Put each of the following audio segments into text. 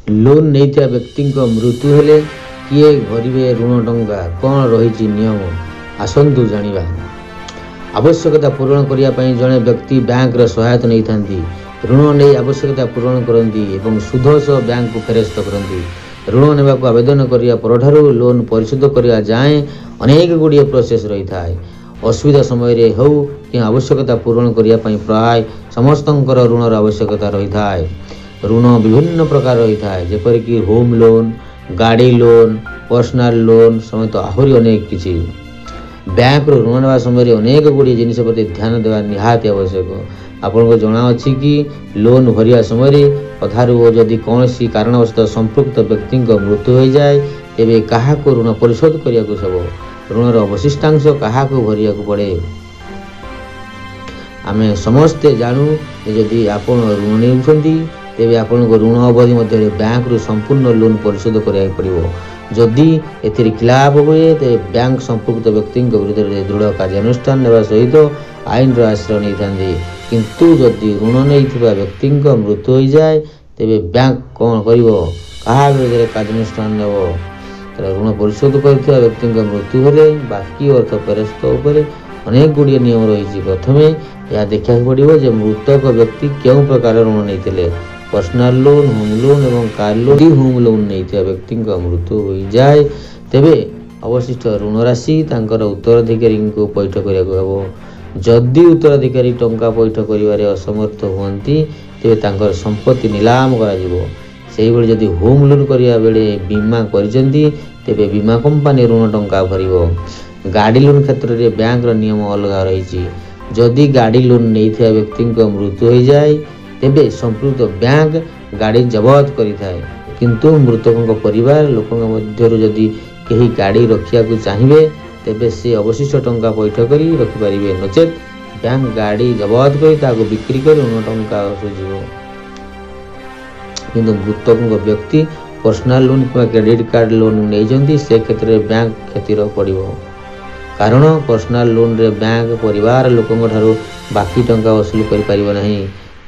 Loan ନେଇଥିବା ବ୍ୟକ୍ତିଙ୍କ ମୃତ୍ୟୁ ହେଲେ କିଏ ଭରିବେ ଋଣ ଟଙ୍କା? କ'ଣ ରହିଛି ନିୟମ? ଆସନ୍ତୁ ଜାଣିବା। ଆବଶ୍ୟକତା ପୂରଣ କରିବା ପାଇଁ ଜଣେ ବ୍ୟକ୍ତି ବ୍ୟାଙ୍କର ସହାୟତା ନେଇଥାନ୍ତି। ଋଣ ନେଇ ଆବଶ୍ୟକତା ପୂରଣ କରନ୍ତି ଏବଂ ସୁଧ ସହ ବ୍ୟାଙ୍କକୁ ଫେରସ୍ତ କରନ୍ତି। ଋଣ ନେବାକୁ ଆବେଦନ କରିବା ପରଠାରୁ ଲୋନ୍ ପରିଶୋଧ କରିବା ଯାଏଁ ଅନେକ ଗୁଡ଼ିଏ ପ୍ରୋସେସ୍ ରହିଥାଏ। ଅସୁବିଧା ସମୟରେ ହେଉ କି ଆବଶ୍ୟକତା ପୂରଣ କରିବା ପାଇଁ ପ୍ରାୟ ସମସ୍ତଙ୍କର ଋଣର ଆବଶ୍ୟକତା ରହିଥାଏ। ଋଣ ବିଭିନ୍ନ ପ୍ରକାର ରହିଥାଏ, ଯେପରିକି ହୋମ୍ ଲୋନ୍, ଗାଡ଼ି ଲୋନ୍, ପର୍ସନାଲ ଲୋନ୍ ସମେତ ଆହୁରି ଅନେକ କିଛି। ବ୍ୟାଙ୍କରୁ ଋଣ ନେବା ସମୟରେ ଅନେକ ଗୁଡ଼ିଏ ଜିନିଷ ପ୍ରତି ଧ୍ୟାନ ଦେବା ନିହାତି ଆବଶ୍ୟକ। ଆପଣଙ୍କୁ ଜଣାଅଛି କି ଲୋନ୍ ଭରିବା ସମୟରେ ଅଧାରୁ ଯଦି କୌଣସି କାରଣବଶତଃ ସମ୍ପୃକ୍ତ ବ୍ୟକ୍ତିଙ୍କ ମୃତ୍ୟୁ ହୋଇଯାଏ, ତେବେ କାହାକୁ ଋଣ ପରିଶୋଧ କରିବାକୁ ହେବ? ଋଣର ଅବଶିଷ୍ଟାଂଶ କାହାକୁ ଭରିବାକୁ ପଡ଼େ? ଆମେ ସମସ୍ତେ ଜାଣୁ ଯେ ଯଦି ଆପଣ ଋଣ ନେଉଛନ୍ତି, ତେବେ ଆପଣଙ୍କ ଋଣ ଅବଧି ମଧ୍ୟରେ ବ୍ୟାଙ୍କରୁ ସମ୍ପୂର୍ଣ୍ଣ ଲୋନ୍ ପରିଶୋଧ କରିବାକୁ ପଡ଼ିବ। ଯଦି ଏଥିରେ ଖିଲାପ ହୁଏ, ତେବେ ବ୍ୟାଙ୍କ ସମ୍ପୃକ୍ତ ବ୍ୟକ୍ତିଙ୍କ ବିରୁଦ୍ଧରେ ଦୃଢ଼ କାର୍ଯ୍ୟାନୁଷ୍ଠାନ ନେବା ସହିତ ଆଇନର ଆଶ୍ରୟ ନେଇଥାନ୍ତି। କିନ୍ତୁ ଯଦି ଋଣ ନେଇଥିବା ବ୍ୟକ୍ତିଙ୍କ ମୃତ୍ୟୁ ହୋଇଯାଏ, ତେବେ ବ୍ୟାଙ୍କ କ'ଣ କରିବ? କାହା ବିରୁଦ୍ଧରେ କାର୍ଯ୍ୟାନୁଷ୍ଠାନ ନେବ? ଋଣ ପରିଶୋଧ କରିଥିବା ବ୍ୟକ୍ତିଙ୍କ ମୃତ୍ୟୁ ହେଲେ ବାକି ଅର୍ଥ ଫେରସ୍ତ ଉପରେ ଅନେକ ଗୁଡ଼ିଏ ନିୟମ ରହିଛି। ପ୍ରଥମେ ଏହା ଦେଖିବାକୁ ପଡ଼ିବ ଯେ ମୃତକ ବ୍ୟକ୍ତି କେଉଁ ପ୍ରକାର ଋଣ ନେଇଥିଲେ: ପର୍ସନାଲ ଲୋନ୍, ହୋମ୍ ଲୋନ୍ ଏବଂ କାର୍ ଲୋନ୍। ଯଦି ହୋମ୍ ଲୋନ୍ ନେଇଥିବା ବ୍ୟକ୍ତିଙ୍କ ମୃତ୍ୟୁ ହୋଇଯାଏ, ତେବେ ଅବଶିଷ୍ଟ ଋଣ ରାଶି ତାଙ୍କର ଉତ୍ତରାଧିକାରୀଙ୍କୁ ପଇଠ କରିବାକୁ ହେବ। ଯଦି ଉତ୍ତରାଧିକାରୀ ଟଙ୍କା ପଇଠ କରିବାରେ ଅସମର୍ଥ ହୁଅନ୍ତି, ତେବେ ତାଙ୍କର ସମ୍ପତ୍ତି ନିଲାମ କରାଯିବ। ସେହିଭଳି ଯଦି ହୋମ୍ ଲୋନ୍ କରିବା ବେଳେ ବୀମା କରିଛନ୍ତି, ତେବେ ବୀମା କମ୍ପାନୀ ଋଣ ଟଙ୍କା ଭରିବ। ଗାଡ଼ି ଲୋନ୍ କ୍ଷେତ୍ରରେ ବ୍ୟାଙ୍କର ନିୟମ ଅଲଗା ରହିଛି। ଯଦି ଗାଡ଼ି ଲୋନ୍ ନେଇଥିବା ବ୍ୟକ୍ତିଙ୍କ ମୃତ୍ୟୁ ହୋଇଯାଏ, ତେବେ ସମ୍ପୃକ୍ତ ବ୍ୟାଙ୍କ ଗାଡ଼ି ଜବତ କରିଥାଏ। କିନ୍ତୁ ମୃତକଙ୍କ ପରିବାର ଲୋକଙ୍କ ମଧ୍ୟରୁ ଯଦି କେହି ଗାଡ଼ି ରଖିବାକୁ ଚାହିଁବେ, ତେବେ ସେ ଅବଶିଷ୍ଟ ଟଙ୍କା ପଇଠ କରି ରଖିପାରିବେ, ନଚେତ୍ ବ୍ୟାଙ୍କ ଗାଡ଼ି ଜବତ କରି ତାହାକୁ ବିକ୍ରି କରି ଋଣ ଟଙ୍କା ସୁଝିବ। କିନ୍ତୁ ମୃତକଙ୍କ ବ୍ୟକ୍ତି ପର୍ସନାଲ ଲୋନ୍ କିମ୍ବା କ୍ରେଡିଟ୍ କାର୍ଡ଼ ଲୋନ୍ ନେଇଛନ୍ତି, ସେ କ୍ଷେତ୍ରରେ ବ୍ୟାଙ୍କ କ୍ଷତିରେ ପଡ଼ିବ। କାରଣ ପର୍ସନାଲ ଲୋନ୍ରେ ବ୍ୟାଙ୍କ ପରିବାର ଲୋକଙ୍କ ଠାରୁ ବାକି ଟଙ୍କା ଅସୁଲ କରିପାରିବ ନାହିଁ।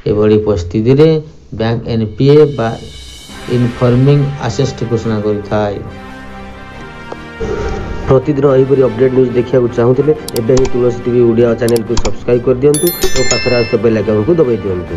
ଏଭଳି ପରିସ୍ଥିତିରେ ବ୍ୟାଙ୍କ ଏନ୍ ପି ଏ ବା ନନ୍ ପରଫର୍ମିଂ ଆସେଟ୍ ଘୋଷଣା କରିଥାଏ। ପ୍ରତିଦିନ ଏହିପରି ଅପଡେଟ୍ ନ୍ୟୁଜ୍ ଦେଖିବାକୁ ଚାହୁଁଥିଲେ ଏବେ ହିଁ ତୁଳସୀ ଟିଭି ଓଡ଼ିଆ ଚ୍ୟାନେଲକୁ ସବସ୍କ୍ରାଇବ୍ କରିଦିଅନ୍ତୁ ଓ ପାଖରେ ଆସୁଥିବା ବେଲ୍ ଆଇକନ୍କୁ ଦବାଇ ଦିଅନ୍ତୁ।